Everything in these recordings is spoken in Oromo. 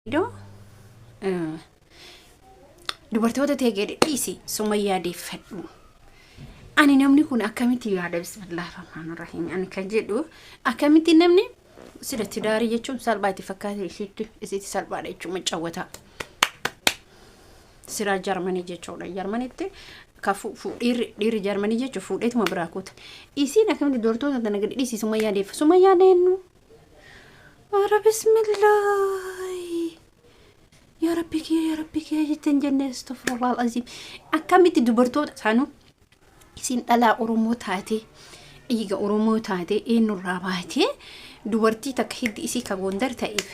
Saidoo dubartoota tee gadi dhiisi sumayyaa deeffadhu. Ani namni kun akkamitti yaada bismillah rahmaan rahiim ani kan jedhu akkamitti namni sila tidaarii jechuun salphaa itti fakkaate isitti isitti salphaadha jechuun macawwataa. Siraa Jarmanii jechuudha. Jarmanitti ka dhiirri dhiirri Jarmanii jechuun fuudheetuma biraa kuta. Isiin akkamitti dubartoota tana gadi dhiisi sumayyaa deeffa. Sumayyaa eenyu? Ara bismillaahi. Yaa Rabbi kiyya yaa Rabbi kiyya jetteen jenne astagfirullah alazim. Akkamitti dubartoota sanuu isin dhalaa Oromoo taate dhiiga Oromoo taate eenyurraa baatee dubartii takka hiddi isii ka Gondar ta'eef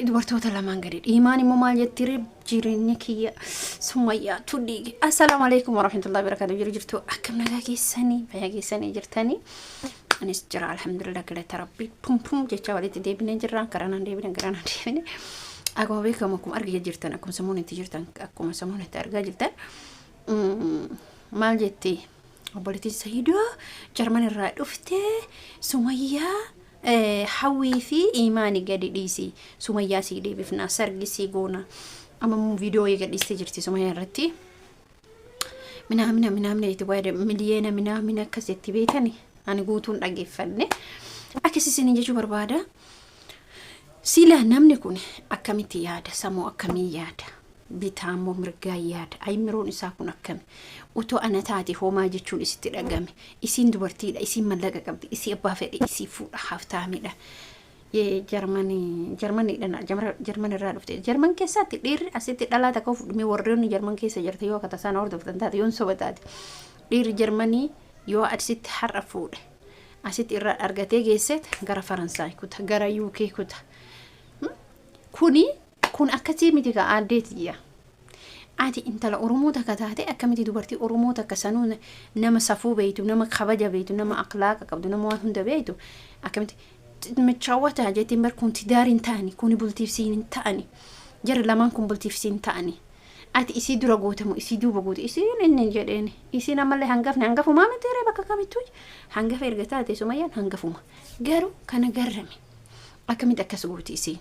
dubartoota lamaan gadi dhiimaan immoo maal jetti ree jireenya kiyya summayyaatu dhiige. Assalaamu alaikum warahmatullahi wabarakatuh. Jiru jirtu akkam nagaa keessanii fayyaa keessanii jirtanii. Anis jira alhamdulillah galata rabbii pum pum jecha walitti deebinee jirra garanaan deebine garanaan deebine. Akkuma beekamu akkuma argaa jirtan akkuma sammuun itti jirtan akkuma sammuun itti argaa jirtan maal jetti obboleettiin Sayiidoo Jarman irraa dhuftee Sumayyaa Hawwii fi Imaani gadi dhiisi Sumayyaa sii deebifna sargi sii goona amma immoo viidiyoo wayii gadhiistee jirti Sumayyaa irratti minaamina minaamina itti waayida miliyeena minaamina akkas jetti beekani ani guutuun dhageeffanne akkas isin jechuu barbaada sila namni kun akkamitti yaada sammuu akkamii yaada bitaa moo mirgaa yaada? Ayimiroon isaa kun akkami? Otoo ana taate homaa jechuun isitti dhagame. Isiin dubartiidha, isiin mallaqa qabdi, isii abbaa fedhe isii fuudha haftaamidha. Jarmanii Jarmaniidha Jarman irraa dhufte. Jarman keessaatti dhiirri asitti dhalaa takka fuudhumee warroonni Jarman keessa jirte yoo akka tasaan hordoftan taate yoon soba taate. Dhiirri Jarmanii yoo asitti har'a fuudhe asitti irraa argatee geesseet gara Faransaay kuta gara UK kuta. Kuni Kun akkasii miti kaa aaddee tiyya. Ati intala Oromoo takka taate akkamitti dubartii Oromoo takka sanuu nama safuu beeytu, nama kabaja beeytu, nama akhlaaqa qabdu, nama waan hunda beeytu akkamitti michaawwataa jettiin bar kun tidaar hin ta'ani, kuni bultiif siin hin ta'ani. Jarri lamaan kun bultiif siin ta'ani. Ati isii dura gootamu isii duuba goote isiin inni jedheen isiin ammallee hangafni hangafumaa miti ree bakka kamittuu hangafa erga taate Sumayyaan hangafuma. Garuu kana garrame akkamitti akkas gooti isiin.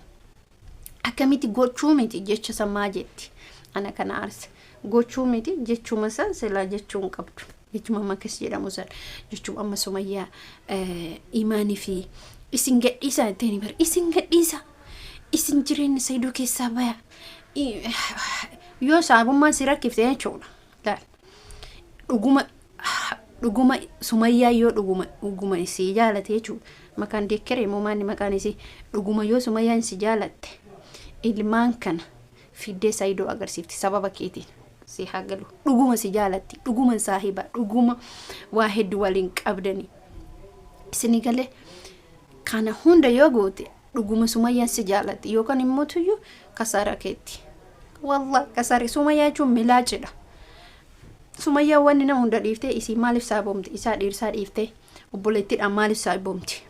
Akkamitti gochuu miti jecha san maa jetti ana kana aarse gochuu miti jechuma san silaa jechuu hin qabdu jechuma amma akkas jedhamu san jechuma amma sumayyaa imaanii fi isin gadhiisaa jetteeni bar isin gadhiisaa isin jireenya saidoo keessaa baya yoo saabummaan si rakkifte jechuudha laal dhuguma dhuguma sumayyaa yoo dhuguma dhuguma isii jaalate jechuudha maqaan deekkeree moo maanni maqaan isii dhuguma yoo sumayyaan si jaalatte ilmaan kana fiddee saayidoo agarsiifti sababa keetiin si haa galu dhuguma si jaalatti dhuguma saahiba dhuguma waa hedduu waliin qabdanii isinii galee kana hunda yoo goote dhuguma sumayyaan si jaalatti yookaan immoo tuyyu kasaara keetti wallah kasaari sumayyaa jechuun milaacidha Sumayyaan wanni nama hunda dhiiftee isii maaliif saabomti isaa dhiirsaa dhiiftee obboleettiidhaan maaliif saabomti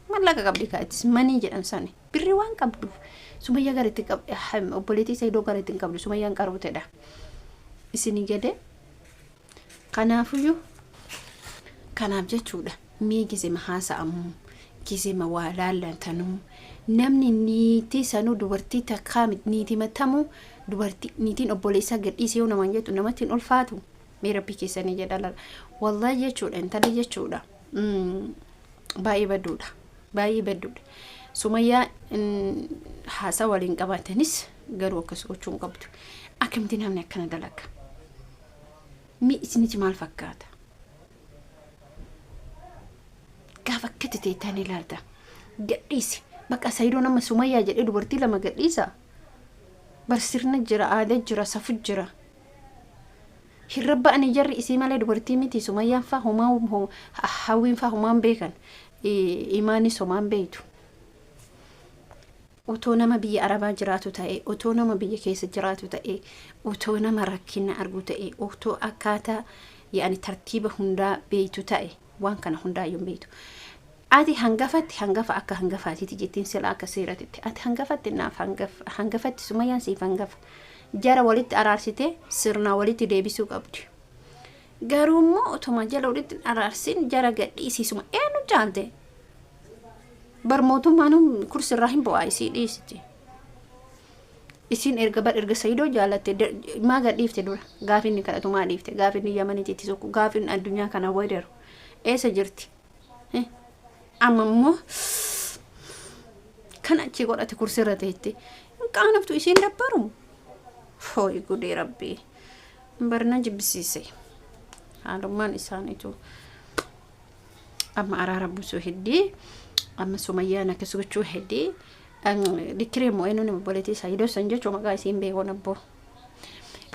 mallaqa qabdi kaa ittis manii jedhan sani birrii waan qabduuf sumayyaa gara itti qabdi obboleettii Saidoo gara itti hin qabdu sumayyaan qaruutedha isinii galee kanaafuyyuu kanaaf jechuudha mee gizema haasa'amu gizema waa laallantanuu namni niitii sanuu dubartii takkaa miti niitii matamuu dubartii niitiin obboleessaa gadhiisi yoo namaan jettu namatti hin ulfaatu mee rabbii keessanii jedha lala wallahi jechuudha intalli jechuudha baay'ee badduudha baay'ee badduudha sumayyaa haasaa waliin qabaatanis garuu akkas gochuu hin qabdu akkamitti namni akkana dalaga mi isinitti maal fakkaata Gaafa akkatti teettaan ilaalta. Gadhiisi. Bakka Sayidoon amma Sumayyaa jedhee dubartii lama gadhiisa. Bar sirna jira, aadaa jira, safu jira. Hin rabba'anii jarri isii malee dubartii miti Sumayyaan faa homaa hawwiin faa homaan beekan. Imaanis homaan beeytu. Otoo nama biyya Arabaa jiraatu ta'ee, otoo nama biyya keessa jiraatu ta'ee, otoo nama rakkina argu ta'ee, otoo akkaataa yaani tartiiba hundaa beeytu ta'e, waan kana hundaayyuu hin beeytu. Ati hangafatti hangafa akka hangafaatiiti jettiin sila akka seeratitti. Ati hangafatti naaf hangafatti Sumayyaan siif hangafa. Jara walitti araarsitee sirnaa walitti deebisuu qabdi. Garuu immoo otuma jala walitti hin araarsin jara gadhiisiisuma eenyu caalte? Bar mootummaan kursirraa hin bu'aa isii dhiisiti. Isiin erga bar erga Sayidoo jaalatte maa gadhiifte dura? Gaafi inni kadhatu maa dhiifte? Gaafi inni Yamanitti itti sokku, gaafi inni addunyaa kana weeraru eessa jirti? Amma immoo kan achi godhate kursirra teetti. Hin qaanoftu isiin dabbaru. Hooyi gudee rabbii. Barna jibbisiise. Haalummaan isaaniitu amma araara buusuu heddii, amma Sumayyaan akkas gochuu heddii. Dikkiree immoo eenyuun obboleettii Saayidoo san jechuun maqaa isiin beekuun abboo.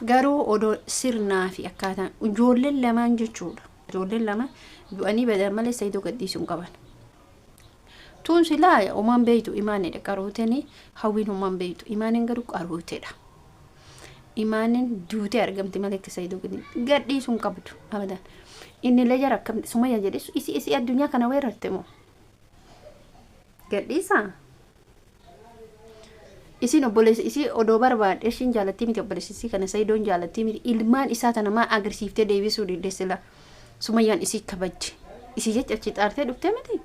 Garuu odoo sirnaa fi akkaataan ijoolleen lamaan jechuudha. Ijoolleen lama du'anii badan malee Saayidoo gadhiisuu hin qaban. Tuun silaa homaan beeytu imaanidha qaruuteni, hawwiin homaan beeytu, imaaniin garuu qaruutedha. Imaanin duutee argamti malee akka Saayidoo gadhiisuu hin qabdu abadan. Inni illee jara akkam Sumayya jedhe isi isi addunyaa kana weerarte moo? Gadhiisaa? Isin obboleessa isii odoo barbaadde ishiin jaalattii miti, obboleessa isii kana Sayidoon jaalattii miti, ilmaan isaa tana maa agarsiiftee deebisuu didde? Sila Sumayyaan isii kabajje isii jecha achi xaartee dhuftee miti.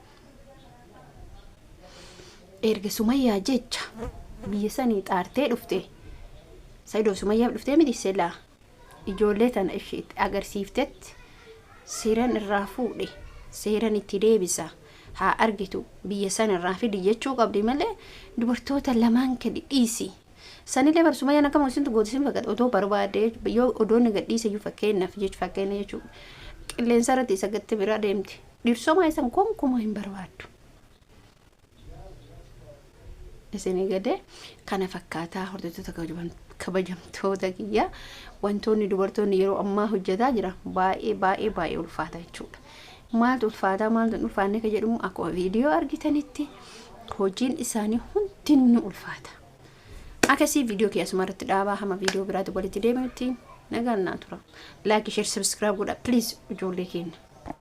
Erga Sumayyaa jecha biyya sanii xaartee dhufte, Sayidoo Sumayyaaf dhuftee miti, silaa ijoollee tana ishii itti agarsiiftetti seeran irraa fuudhe, seeran itti deebisa, haa argitu, biyya san irraa fidi jechuu qabdi malee dubartoota lamaan gadi dhiisi. Sanillee bar Sumayyaan akkama isintu goote sin fakkaata. Otoo barbaadde yoo odoo inni gadhiise iyyuu, fakkeenyaaf jechu, fakkeenya jechuudha. Qilleensa irratti isa gatte biraa deemti. Dhirsomaa isan gonkumaa hin barbaaddu. Isinii gade kana fakkaataa, hordoftoota kabajamtoota kiyya, wantoonni dubartoonni yeroo ammaa hojjetaa jira baay'ee baay'ee baay'ee ulfaata jechuudha. Maaltu ulfaataa, maaltu hin ulfaanne ka jedhamu, akkuma viidiyoo argitanitti hojiin isaanii hundinuu ni ulfaata. Akkasii viidiyoo kiyya asuma irratti dhaabaa, hamma viidiyoo biraatti walitti deebinutti nagaan naa tura. Like, share, subscribe godha please, ijoollee keenya.